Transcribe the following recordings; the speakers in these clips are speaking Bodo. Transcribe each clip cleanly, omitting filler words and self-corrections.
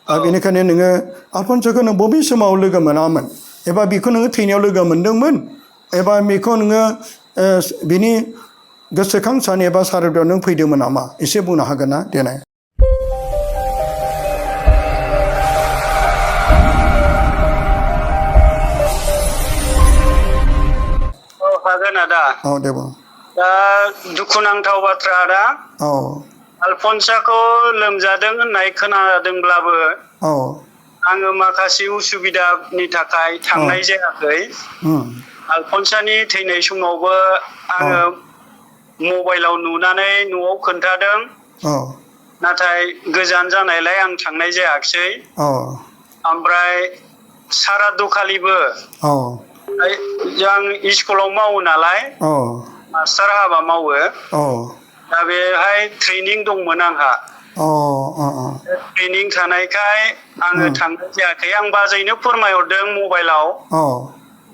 बेनिखायनो नोङो आलफनसाखौ नों बबे समाव लोगो मोनामोन एबा बेखौ नोङो थैनायाव लोगो मोन्दोंमोन एबा बेखौ नोङो बिनि गोसोखां सान एबा सारादुआव नों फैदोंमोन नामा एसे बुंनो हागोन ना देनाय हागोन आदा दे बुं दा दुखुनांथाव बाथ्रा आदा आलफनसाखौ लोमजादों होननाय खोनादोंब्लाबो आङो माखासे उसुबिदानि थाखाय थांनाय जायाखै आलफनसानि थैनाय समावबो आङो मबाइलाव नुनानै न'आव खोन्थादों नाथाय गोजान जानायलाय आं थांनाय जायाखिसै ओमफ्राय सारादुखालिबो आं स्कुलाव मावो नालाय मास्टार हाबा मावो दा बेहाय ट्रेनिं दंमोन आंहा ट्रेनिं थानायखाय आङो थांनाय जायाखै आं बाजैनो फोरमायहरदों मबाइलाव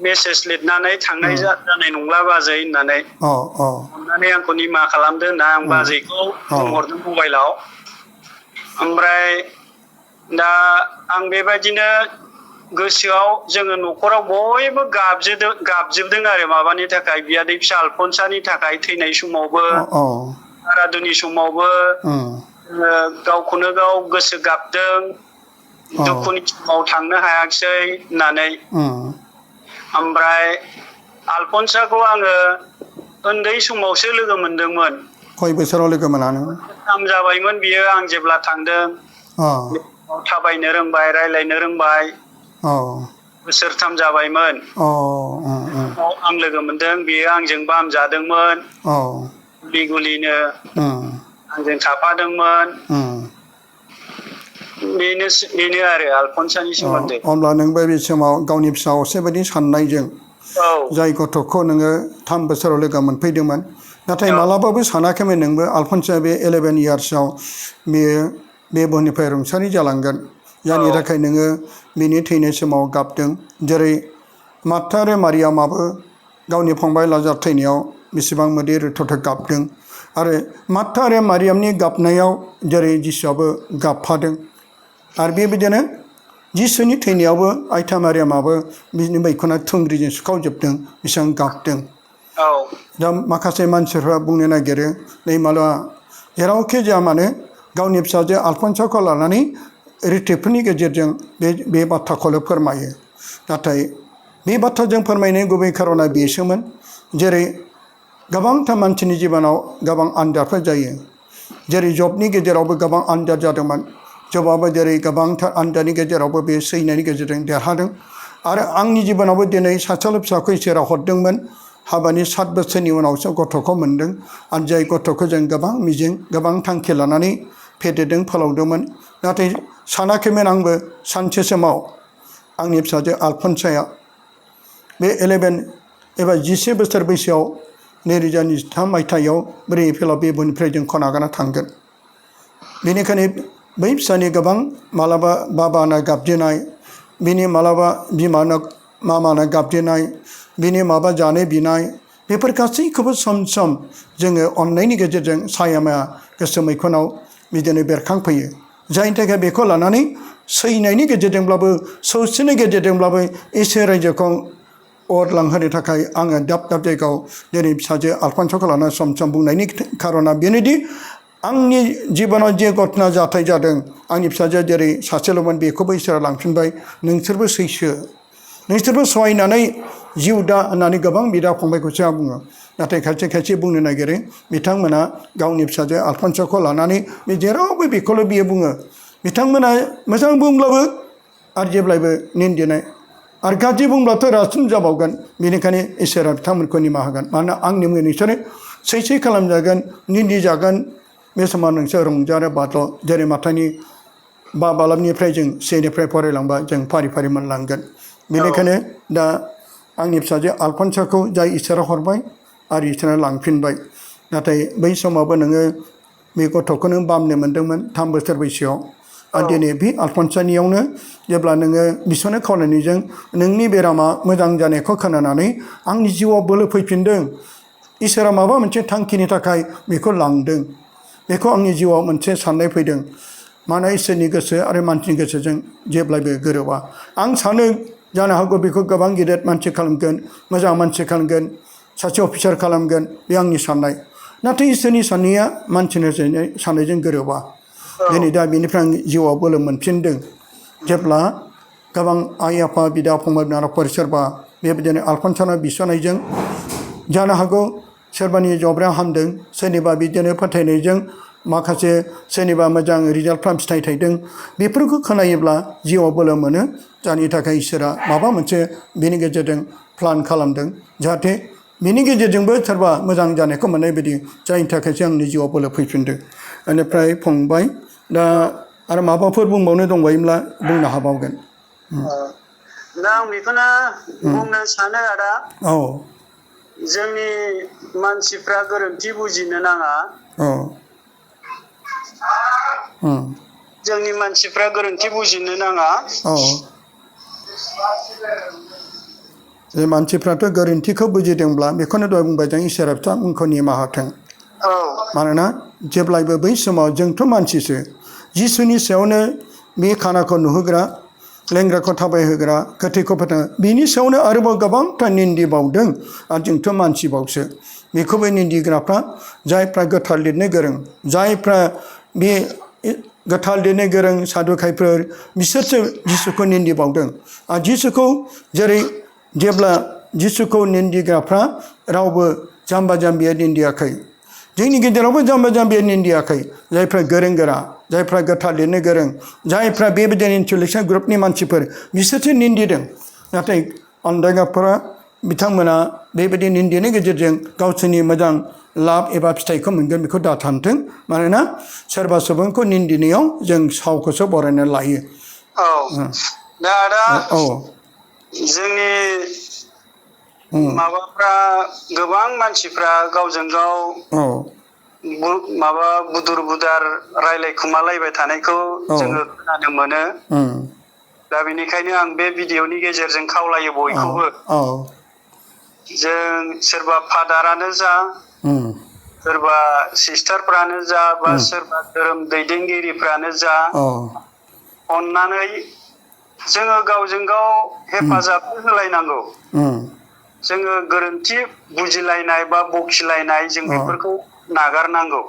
मेसेज लिरनानै थांनाय जानाय नंला बाजै होननानै अननानै आंखौ निमाहा खालामदो होनना आं बाजैखौ बुंहरदों मबाइलाव ओमफ्राय दा आं बेबायदिनो गोसोआव जोङो न'खराव बयबो गाबजोबदों आरो माबानि थाखाय बियादै फिसा आलफनसानि थाखाय थैनाय समावबो सारादुनि समावबो गावखौनो गाव गोसो गाबदों दुखुनि समाव थांनो हायाखिसै होननानै ओमफ्राय आलफनसाखौ आङो उन्दै समावसो लोगो मोनदोंमोन खय बोसोराव लोगो मोनानो थाम जाबायमोन बियो आं जेब्ला थांदों थाबायनो रोंबाय रायलायनो रोंबाय बोसोरथाम जाबायमोन आं लोगो मोनदों बियो आंजों बाम जादोंमोन गुलिनो आंजों थाफादोंमोन बेनो आरो आलफनसानि सोमोन्दै अब्ला नोंबो बे समाव गावनि फिसा असे बायदि साननायजों जाय गथ'खौ नोङो 3 बोसोराव लोगो मोनफैदोंमोन नाथाय मालाबाबो सानाखैमोन नोंबो आलफनसाया बे 11 इयार्सआव बेयो बे बुहुमनिफ्राय रुंसारि जालांगोन जायनि थाखाय नोङो बिनि थैनाय समाव गाबदों जेरै मार्था आरो मारियामाबो गावनि फंबाय लाजार थैनायाव बेसेबां मोदै रोथोथो गाबदों आरो मार्था आरो मारियामनि गाबनायाव जेरै जिसुआबो गाबफादों आरो बेबायदिनो जिसुनि थैनायावबो आइथा मारियामाबो बिनि मैखुना थुंग्रिजों सुखावजोबदों बेसेबां गाबदों दा माखासे मानसिफ्रा बुंनो नागिरो नै माला जेरावखि जाया मानो गावनि फिसाजो आलफनसाखौ लानानै रिटिफोरनि गेजेरजों बे बाथ्राखौल' फोरमायो नाथाय बे बाथ्राजों फोरमायनायनि गुबै खारना बेसोमोन जेरै गोबांथार मानसिनि जिबनाव गोबां आनजादफोर जायो जेरै जबनि गेजेरावबो गोबां आनजाद जादोंमोन जबाबो जेरै गोबांथार आनजादनि गेजेरावबो बे सैनायनि गेजेरजों देरहादों आरो आंनि जिबनावबो दिनै सासेल' फिसाखौ इसोरा हरदोंमोन हाबानि 7 बोसोरनि उनावसो गथ'खौ मोनदों आरो जाय गथ'खौ जों गोबां मिजिं गोबां थांखि लानानै फेदेरदों फोलावदोंमोन नाथाय सानाखैमोन आंबो सानसे समाव आंनि फिसाजो आलफनसाया बे 11 एबा 11 बोसोर बैसोआव 2023 मायथाइयाव 4 एप्रिलाव बे बुहुमनिफ्राय जों नागारना थांगोन बेनिखायनो बै फिसानि गोबां मालाबा बाबानो गाबजेनाय बिनि मालाबा बिमानो मामानो गाबजेनाय बिनि माबा जानो बिनाय बेफोर गासैखौबो सम सम जोङो अननायनि गेजेरजों सायामाया गोसो मैखुनाव बिदिनो बेरखांफैयो जायनि थाखाय बेखौ लानानै सैनायनि गेजेरजोंब्लाबो सौसिनि गेजेरजोंब्लाबो इसोर रायजोखौ अरलांहोनो थाखाय आङो दाब दाब जायगायाव दिनै फिसाजो आलफनसाखौ लानानै सम सम बुंनायनि खारना बेनोदि आंनि जिबनाव जे घटना जाथाय जादों आंनि फिसाजोआ जेरै सासेल'मोन बेखौबो इसोरा लांफिनबाय नोंसोरबो सैसो नोंसोरबो सहायनानै जिउ दा होननानै गोबां बिदा फंबायखौसो आं बुङो नाथाय खायसे खायसे बुंनो नागिरो बिथांमोना गावनि फिसाजो आलफनसाखौ लानानै बे जेरावबो बेखौल' बियो बुङो बिथांमोना मोजां बुंब्लाबो आरो जेब्लायबो निन्दिनाय आरो गाज्रि बुंब्लाथ' रासिन जाबावगोन बेनिखायनो इसोरा बिथांमोनखौ निमाहा होगोन मानोना आंनि मुङै नोंसोरो सैसै खालामजागोन निन्दिजागोन बे समाव नोंसोर रंजानो बादल' जेरै माथानि बालाबनिफ्राय जों सेनिफ्राय फरायलांबा जों फारि फारि मोनलांगोन बेनिखायनो दा आंनि फिसाजो आलफनसाखौ जाय इसोरा हरबाय आरो इसोरा लांफिनबाय नाथाय बै समावबो नोङो बे गथ'खौ नों बामनो मोन्दोंमोन 3 बोसोर बैसोआव आरो दिनै बे आलफनसानियावनो जेब्ला नोङो बिसोरनो खावलायनायजों नोंनि बेरामा मोजां जानायखौ खोनानानै आंनि जिउआव बोलो फैफिनदों इसोरा माबा मोनसे थांखिनि थाखाय बेखौ लांदों बेखौ आंनि जिउआव मोनसे साननाय फैदों मानो इसोरनि गोसो आरो मानसिनि गोसोजों जेब्लायबो गोरोबा आं सानो जानो हागौ बेखौ गोबां गिदिर मानसि खालामगोन मोजां मानसि खालामगोन सासे अफिसार खालामगोन बे आंनि साननाय नाथाय इसोरनि साननाया मानसिनि साननायजों गोरोबा दिनै दा बेनिफ्राय आं जिउआव बोलो मोनफिनदों जेब्ला गोबां आइ आफा बिदा फंबाय बिनानावफोर सोरबा बेबायदिनो आलफनसानाव बिसनायजों जानो हागौ सोरबानि जब्रा हामदों सोरनिबा बिदिनो फोथायनायजों माखासे सोरनिबा मोजां रिजाल्टफ्रा फिथाइ थायदों बेफोरखौ खोनायोब्ला जिउआव बोलो मोनो जायनि थाखाय इसोरा माबा मोनसे बेनि गेजेरजों प्लान खालामदों जाहाथे बेनि गेजेरजोंबो सोरबा मोजां जानायखौ मोननाय बायदि जायनि थाखायसो आंनि जिउआव बोलो फैफिनदों बेनिफ्राय फंबाय दा आरो माबाफोर बुंबावनो दंबायोब्ला बुंनो हाबावगोन दा आं बेखौनो बुंनो सानो आदा औ जोंनि मानसिफ्रा गोरोन्थि बुजिनो नाङा जोंनि मानसिफ्रा गोरोन्थि बुजिनो नाङा जे मानसिफ्राथ' गोरोन्थिखौ बुजिदोंब्ला बेखौनो दहाय बुंबाय जों इसोरा बिथांमोनखौ निमाहा होथों मानोना जेब्लायबो बै समाव जोंथ' मानसिसो जिसुनि सायावनो बे खानाखौ नुहोग्रा लेंग्राखौ थाबायहोग्रा गोथैखौ फोथां बिनि सायावनो आरोबाव गोबांथा निन्दि बावदों आरो जोंथ' मानसिबावसो बेखौबो निन्दिग्राफ्रा जायफ्रा गोथार लिरनो गोरों जायफ्रा बे गोथार लिरनो गोरों सादुखायफोर बिसोरसो जिसुखौ निन्दि बावदों आरो जिसुखौ जेरै जेब्ला जिसुखौ निन्दिग्राफ्रा रावबो जाम्बा जाम्बिया निन्दियाखै जोंनि गेजेरावबो जाम्बा जाम्बिया निन्दियाखै जायफ्रा गोरों गोरा जायफ्रा गोथार लिरनो गोरों जायफ्रा बेबायदिनो इन्टेलेक्सुवेल ग्रुपनि मानसिफोर बिसोरसो निन्दिदों नाथाय अन्दायग्राफोरा बिथांमोना बेबायदि निन्दिनि गेजेरजों गावसोरनि मोजां लाब एबा फिथाइखौ मोनगोन बेखौ दाथानथों मानोना सोरबा सुबुंखौ निन्दिनायाव जों सावखौसो बरायनानै लायो दा आदा जोंनि माबाफ्रा गोबां मानसिफ्रा गावजों गाव माबा बुदुर बुदार रायलायखुमालायबाय थानायखौ जोङो खोनानो मोनो दा बेनिखायनो आं बे भिडिअनि गेजेरजों खावलायो बयखौबो जों सोरबा फादारानो जा सोरबा सिस्टारफ्रानो जा बा सोरबा धोरोम दैदेनगिरिफ्रानो जा अननानै जोङो गावजों गाव हेफाजाब होलायनांगौ जोङो गोरोन्थि बुजिलायनाय बा बखिलायनाय जों बेफोरखौ नागारनांगौ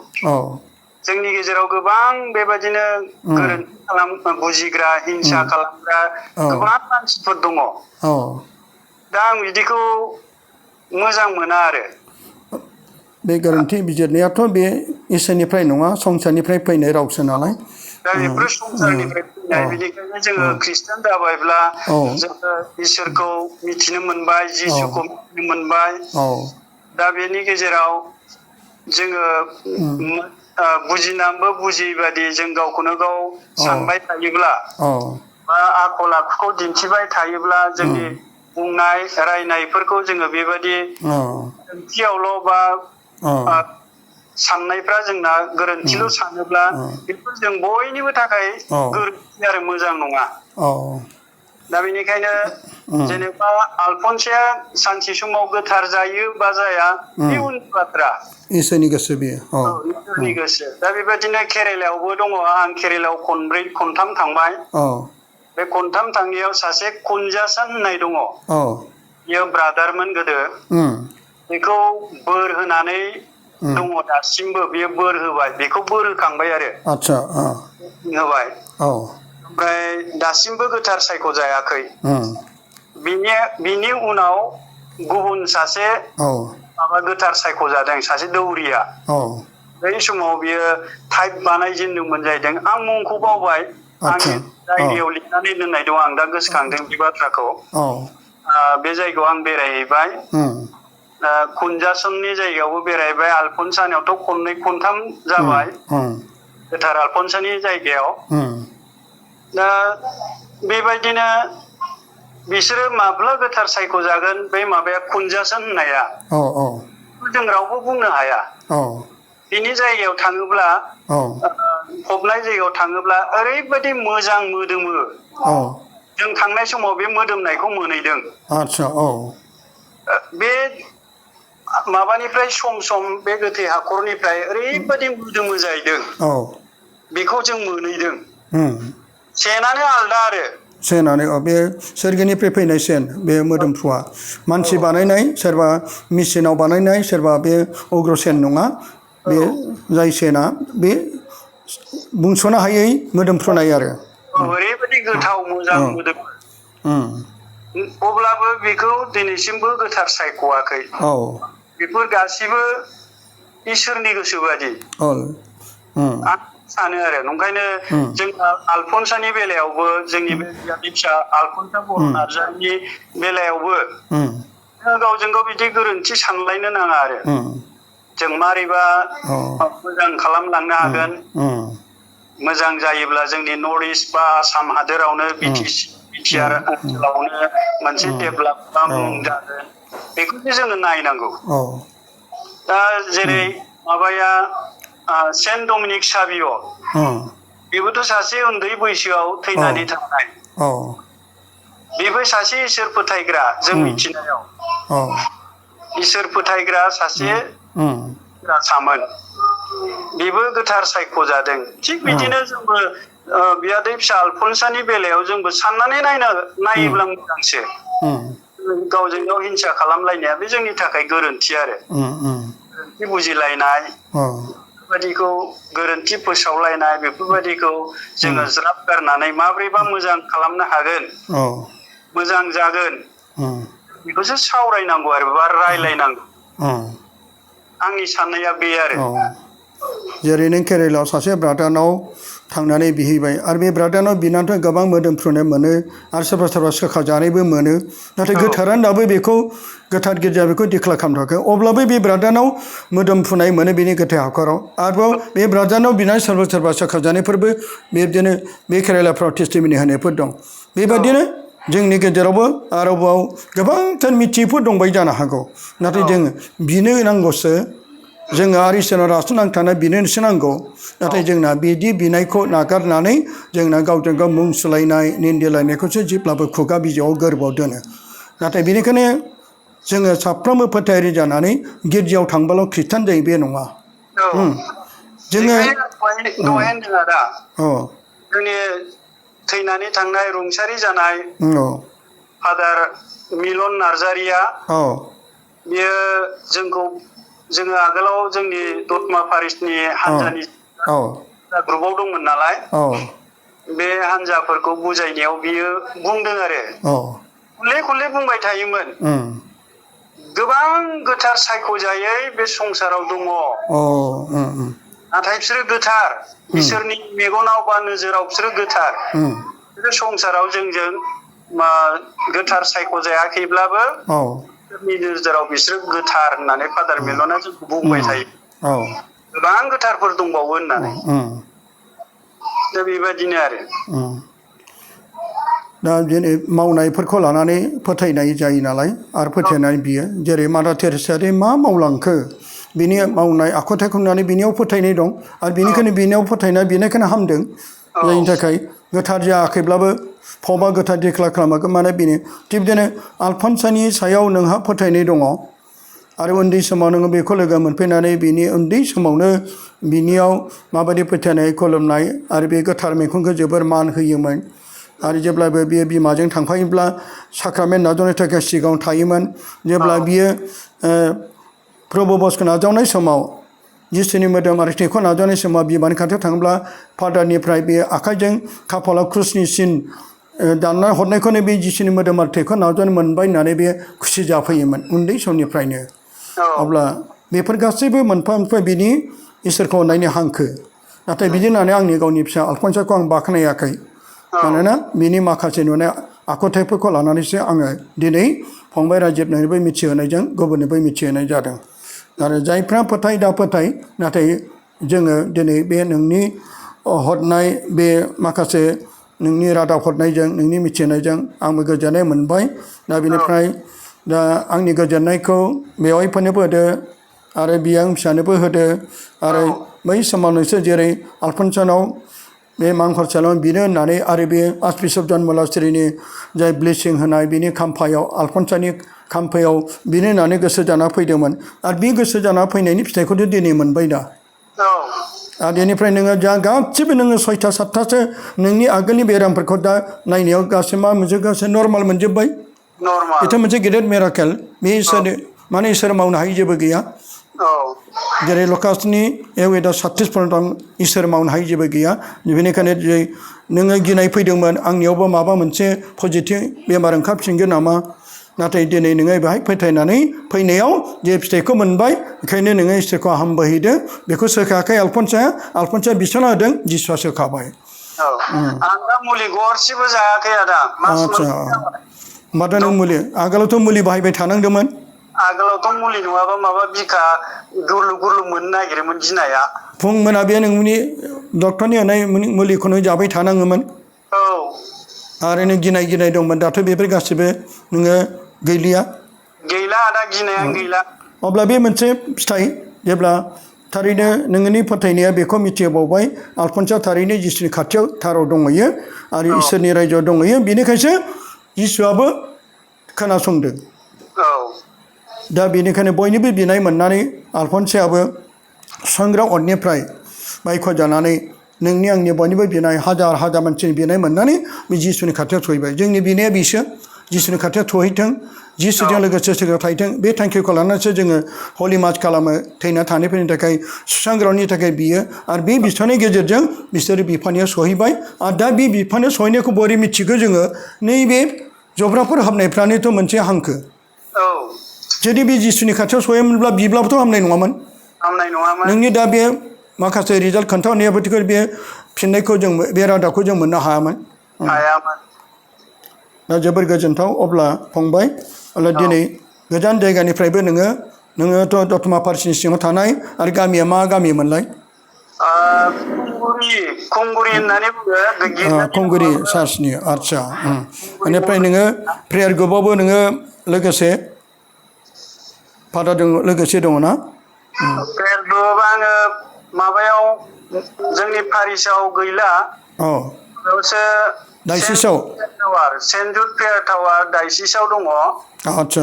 जोंनि गेजेराव गोबां बेबायदिनो गोरोन्थि बुजिग्रा हिंसा खालामग्रा गोबां मानसिफोर दङ दा आं बिदिखौ मोजां मोना आरो बे गोरोन्थि बिजिरनायाथ' बे इसोरनिफ्राय नङा संसारनिफ्राय फैनाय रावसो नालाय दा बेफोर संसारनिफ्राय फैनाय बेनिखायनो जोङो खृष्टान जाबायब्ला जोङो इसोरखौ मिथिनो मोनबाय जिसुखौ मिथिनो मोनबाय दा बेनि गेजेराव जोङो बुजिनानैबो बुजियै बादि जों गावखौनो गाव सानबाय थायोब्ला बा आखल आखुखौ दिन्थिबाय थायोब्ला जोंनि बुंनाय रायनायफोरखौ जोङो बेबायदि ओंथियावल' बा साननायफ्रा जोंना गोरोन्थिल' सानोब्ला बेफोर जों बयनिबो थाखाय गोरोन्थि आरो मोजां नङा दा बेनिखायनो जेनेबा आलफनसाया सानसे समाव गोथार जायो बा जाया बे उननि बाथ्रा इसोरनि गोसो बेयो इसोरनि गोसो दा बेबायदिनो केरेलायावबो दङ आं केरेलायाव खनब्रै खनथाम थांबाय बे खनथाम थांनायाव सासे कुन्जासान होननाय दङ बियो ब्रादारमोन गोदो बेखौ बोर होनानै दङ दासिमबो बेयो बोर होबाय बेखौ बोर होखांबाय आरो आच्छा होबाय ओमफ्राय दासिमबो गोथार सायख' जायाखै बिनि उनाव गुबुन सासे माबा गोथार सायख' जादों सासे दौरिया बै समाव बियो टाइप बानायजेनदोंमोन जाहैदों आं मुंखौ बावबाय आंनि डायरियाव लिरनानै दोननाय दं आं दा गोसोखांदों बे बाथ्राखौ बे जायगायाव आं बेरायहैबाय कुन्जासननि जायगायावबो बेरायबाय आलफनसानियावथ' खननै खनथाम जाबाय गोथार आलफनसानि जायगायाव दा बेबायदिनो बिसोरो माब्ला गोथार सायख' जागोन बे माबाया कुन्जासन होननाया जों रावबो बुंनो हाया बिनि जायगायाव थाङोब्ला फबनाय जायगायाव थाङोब्ला ओरैबायदि मोजां मोदोमो जों थांनाय समाव बे मोदोमनायखौ मोनहैदों आच्छा बे माबानिफ्राय सम सम बे गोथै हाखरनिफ्राय ओरैबायदि मोदोमो जाहैदों बेखौ जों मोनहैदों सेनानो आलदा आरो सेनानै बे सोरगिनिफ्राय फैनाय सेन बे मोदोमफ्रुआ मानसि बानायनाय सोरबा मेचिनाव बानायनाय सोरबा बे अग्रसेन नङा बे जाय सेना बे बुंस'नो हायै मोदोमफ्रुनाय आरो ओरैबायदि गोथाव मोजां मोदोमो अब्लाबो बेखौ दिनैसिमबो गोथार सायख'वाखै बेफोर गासिबो इसोरनि गोसो बादि आं सानो आरो ओंखायनो जोंहा आलफनसानि बेलायावबो जोंनि बे बियादै फिसा आलफनसा बर' नार्जारिनि बेलायावबो गावजों गाव बिदि गोरोन्थि सानलायनो नाङा आरो जों मारैबा मोजां खालामलांनो हागोन मोजां जायोब्ला जोंनि नर्थ इस्ट बा आसाम हादोरावनो बिटिआर ओनसोलावनो मोनसे डेभेलप बा मुं जागोन बेखौसो जोङो नायनांगौ दा जेरै माबाया सेन्ट डमिनिक साभिय बेबोथ' सासे उन्दै बैसोआव थैनानै थांनाय बेबो सासे इसोर फोथायग्रा जों मिथिनायाव इसोर फोथायग्रा सासे सामोन बेबो गोथार सायख'जादों थिग बिदिनो जोंबो बियादै फिसा आलफनसानि बेलायाव जोंबो साननानै नायोब्ला मोजांसो गावजों गाव हिंसा खालामलायनाया बे जोंनि थाखाय गोरोन्थि आरो गोरोन्थि बुजिलायनाय बेफोरबायदिखौ गोरोन्थि फोसावलायनाय बेफोरबायदिखौ जोङो ज्राब गारनानै माब्रैबा मोजां खालामनो हागोन मोजां जागोन बेखौसो सावरायनांगौ आरो बा रायलायनांगौ आंनि साननाया बे आरो जेरै नों केरेलायाव सासे ब्रादारनाव थांनानै बिहैबाय आरो बे ब्रादारनाव बिनानैथ' गोबां मोदोमफ्रुनाय मोनो आरो सोरबा सोरबा सोखाजानायबो मोनो नाथाय गोथारानो दाबो बेखौ गोथार गिर्जा बेखौ डिक्लेयार खालामथाराखै अब्लाबो बे ब्रादारनाव मोदोमफ्रुनाय मोनो बेनि गोथार हाखराव आरोबाव बे ब्रादारनाव बिनानै सोरबा सोरबा सोखाजानायफोरबो बेबायदिनो बे केरेलाफ्राव टेस्टिमनि होनायफोर दं बेबायदिनो जोंनि गेजेरावबो आरोबाव गोबांथार मिथियैफोर दंबाय जानो हागौ नाथाय जोङो बिनो नांगौसो जोङो आरो इसोरनाव रासो नांथाना बिनोसो नांगौ नाथाय जोंना बिदि बिनायखौ नागारनानै जोंना गावजों गाव मुं सुलायनाय निन्दिलायनायखौसो जेब्लाबो खुगा बिजौआव गोरबोआव दोनो नाथाय बेनिखायनो जोङो साफ्रोमबो फोथायारि जानानै गिर्जायाव थांबाल' खृष्टान जायो बे नङा जोङो जोंनि थैनानै थांनाय रुंसारि जानाय फादार मिलन नार्जारिया बियो जोङो आगोलाव जोंनि दतमा पारिसनि हानजानि ग्रुपआव दंमोन नालाय बे हानजाफोरखौ बुजायनायाव बियो बुंदों आरो खनले खनले बुंबाय थायोमोन गोबां गोथार सायख'जायै बे संसाराव दङ नाथाय बिसोरो गोथार इसोरनि मेगनाव बा नोजोराव बिसोरो गोथार बे संसाराव जोंजों गोथार सायख'जायाखैब्लाबो इसोरनि नोजोराव बिसोरो गोथार होननानै फादार मिलना जोंखौ बुंबाय थायो गोबां गोथारफोर दंबावो होननानै दा बेबायदिनो आरो दा दिनै मावनायफोरखौ लानानै फोथायनाय जायो नालाय आरो फोथायनानै बियो जेरै मादार टेरेसाया मा मावलांखो बिनि मावनाय आखुथायखौ नुनानै बिनियाव फोथायनाय दं आरो बेनिखायनो बिनियाव फोथायनाय बेनिखायनो हामदों जायनि थाखाय गोथार जायाखैब्लाबो फबा गोथार डिक्लेयार खालामाखै माने बेनो थिग बिदिनो आलफनसानि सायाव नोंहा फोथायनाय दङ आरो उन्दै समाव नोङो बेखौ लोगो मोनफैनानै बिनि उन्दै समावनो बिनियाव माबायदि फोथायनाय खुलुमनाय आरो बे गोथार मैखुनखौ जोबोर मान होयोमोन आरो जेब्लाबो बियो बिमाजों थांफायोब्ला साक्रामेन्ट नाजावनो थाखाय सिगाङाव थायोमोन जेब्ला बियो प्रभु बसखौ नाजावनाय समाव जिसुनि मोदोम आरो थैखौ नाजावनाय समाव बिमानि खाथियाव थाङोब्ला फादारनिफ्राय बे आखाइजों खाफालाव क्रुसनि सिन दानना हरनायखौनो बे जिसुनि मोदोम आरो थैखौ नाजावनो मोनबाय होननानै बे खुसि जाफैयोमोन उन्दै समनिफ्रायनो अब्ला बेफोर गासैबो मोनफा मोनफा बिनि इसोरखौ अननायनि हांखो नाथाय बिदि होननानै आंनि गावनि फिसा आलफनसाखौ आं बाख्नायाखै मानोना बिनि माखासे नुनाय आखुथायफोरखौ लानानैसो आङो दिनै फंबाय राजिबनोबो मिथिहोनायजों गुबुननोबो मिथिहोनाय जादों आरो जायफ्रा फोथाय दा फोथाय नाथाय जोङो दिनै बे नोंनि हरनाय बे माखासे नोंनि रादाब हरनायजों नोंनि मिथिहोनायजों आंबो गोजोननाय मोनबाय दा बेनिफ्राय दा आंनि गोजोननायखौ बेवाइफोरनोबो होदो आरो बियां फिसानोबो होदो आरो बै समाव नोंसोर जेरै आलफनसानाव बे मांखरसालाव बिनो होननानै आरो बे आर्चबिशप जन मोलास्ट्रिनि जाय ब्लेसिं होनाय बिनि खाम्फायाव आलफनसानि खाम्फायाव बिनो होननानै गोसो जाना फैदोंमोन आरो बे गोसो जाना फैनायनि फिथाइखौथ' दिनै मोनबाय दा आरो बेनिफ्राय नोङो दा गासिबो नोङो 6टा 7टासो नोंनि आगोलनि बेरामफोरखौ दा नायनायाव गासै मा मोनजोबगासै नर्माल मोनजोब्बाय बेथ' मोनसे गेदेर मिराकेल बे इसोर माने इसोर मावनो हायि जेबो गैया जेरै लकासनि एवेदा 36% दं इसोर मावनो हायि जेबो गैया बेनिखायनो जे नोङो गिनाय फैदोंमोन आंनियावबो माबा मोनसे पजिटिभ बेमार ओंखारफिनगोन नामा नाथाय दिनै नोङो बेहाय फोथायनानै फैनायाव जे फिथाइखौ मोनबाय बेखायनो नोङो इसोरखौ हामबोहैदो बेखौ सोखायाखै आलफनसाया बिसना होदों जिसुआ सोखाबाय आं दा मुलि गरसेबो जायाखै आदा मास मोनसे जाबाय होमबाथ' नों मुलि आगोलावथ' मुलि बाहायबाय थानांदोंमोन आगोलावथ' मुलि नङाबा माबा बिखा गुरलु गुरलु मोननो नागिरोमोन गिनाया फुं मोनाबिलि नोंनि डक्टरनि होनाय मुलिखौनो जाबाय थानाङोमोन आरो नों गिनाय दंमोन दाथ' बेफोर गासिबो नोङो गैलिया आदा गिनायानो गैला अब्ला बे मोनसे फिथाइ जेब्ला थारैनो नोंनि फोथायनाया बेखौ मिथिबावबाय आलफनसा थारैनो जिसुनि खाथियाव थाराव दंहैयो आरो इसोरनि रायजोआव दंहैयो बेनिखायसो जिसुआबो खोनासंदों दा बेनिखायनो बयनिबो बिनाय मोननानै आलफनसायाबो संग्रा अरनिफ्राय बायख' जानानै नोंनि आंनि बयनिबो बिनाय हाजार हाजार मानसिनि बिनाय मोननानै बे जिसुनि खाथियाव सहैबाय जोंनि बिनाया बिसो जिसुनि खाथियाव सहैथों जिसुजों लोगोसे सोरगोआव थाहैथों बे थांखिखौ लानानैसो जोङो हलि मार्च खालामो थैना थानायफोरनि थाखाय सुस्रांग्रानि थाखाय बियो आरो बे बिफानि गेजेरजों बिसोरो बिफानियाव सहैबाय आरो दा बे बिफानियाव सहैनायखौ बोरै मिथिगौ जोङो नैबे जब्राफोर हाबनायफ्रानोथ' मोनसे हांखो जुदि बे जिसुनि खाथियाव सहैयोमोनब्ला बिब्लाबोथ' हामनाय नङामोन नोंनि दा बे माखासे रिजाल्ट खोन्थाहरनायाबोथ' बे फिननायखौ जों बे रादाबखौ जों मोननो हायामोन दा जोबोर गोजोनथाव अब्ला फंबाय अब्ला दिनै गोजान जायगानिफ्रायबो नोङोथ' दतमा पारसिनि सिङाव थानाय आरो गामिया मा गामिमोनलाय खुंगुरि होननानै बुङो खुंगुरि सार्चनि आदसा बेनिफ्राय नोङो प्रेयार ग्रुपआवबो नोङो लोगोसे फादारजों लोगोसे दङ ना प्रेयार ग्रुप आङो माबायाव जोंनि पारिसाव गैला बेयावसो डायसिसाव सेन्ट जुड प्रेयार टावार डायसिसाव दङ आदसा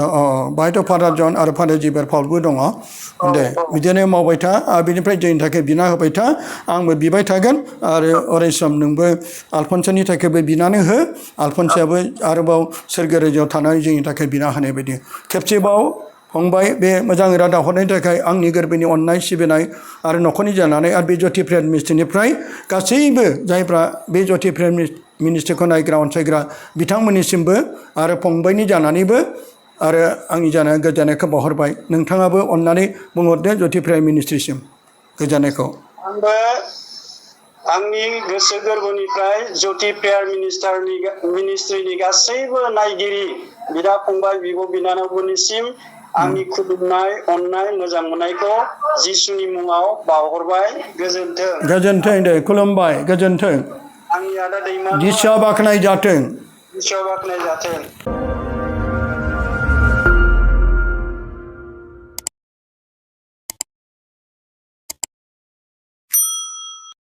बाहायथ' फादार जन आरो फादार जिबार पाउलबो दङ दे बिदिनो मावबाय था आरो बिनिफ्राय जोंनि थाखाय बिना होबाय था आंबो बिबाय थागोन आरो अरायसम नोंबो आलफनसानि थाखायबो बिनानै हो आलफनसायाबो आरोबाव सोरगो रायजोआव थानानै जोंनि थाखाय बिना होनाय बायदि खेबसेबाव फंबाय बे मोजां रादाब हरनायनि थाखाय आंनि गोरबोनि अननाय सिबिनाय आरो न'खरनि जानानै आरो बे ज्योति प्रेयार मिनिस्ट्रिनिफ्राय गासैबो जायफ्रा बे ज्योति प्रेयार मिनिस्ट्रिखौ नायग्रा अनसायग्रा बिथांमोननिसिमबो आरो फंबायनि जानानैबो आरो आंनि जानाय गोजोननायखौ बावहरबाय नोंथाङाबो अननानै बुंहरदो ज्योति प्रेयार मिनिस्ट्रिसिम गोजोननायखौ आंबो आंनि गोसो गोरबोनिफ्राय ज्योति प्रेयार मिनिस्ट्रिनि गासैबो नायगिरि बिदा फंबाय बिब' बिनानावफोरनिसिम आंनि खुलुमनाय अननाय मोजां मोननायखौ जिसुनि मुङाव बावहरबाय गोजोन्थों दे खुलुमबाय गोजोन्थों आंनि आदा दैमा जिसुआ बाख्नाय जाथों जिसुआ बाख्नाय जाथों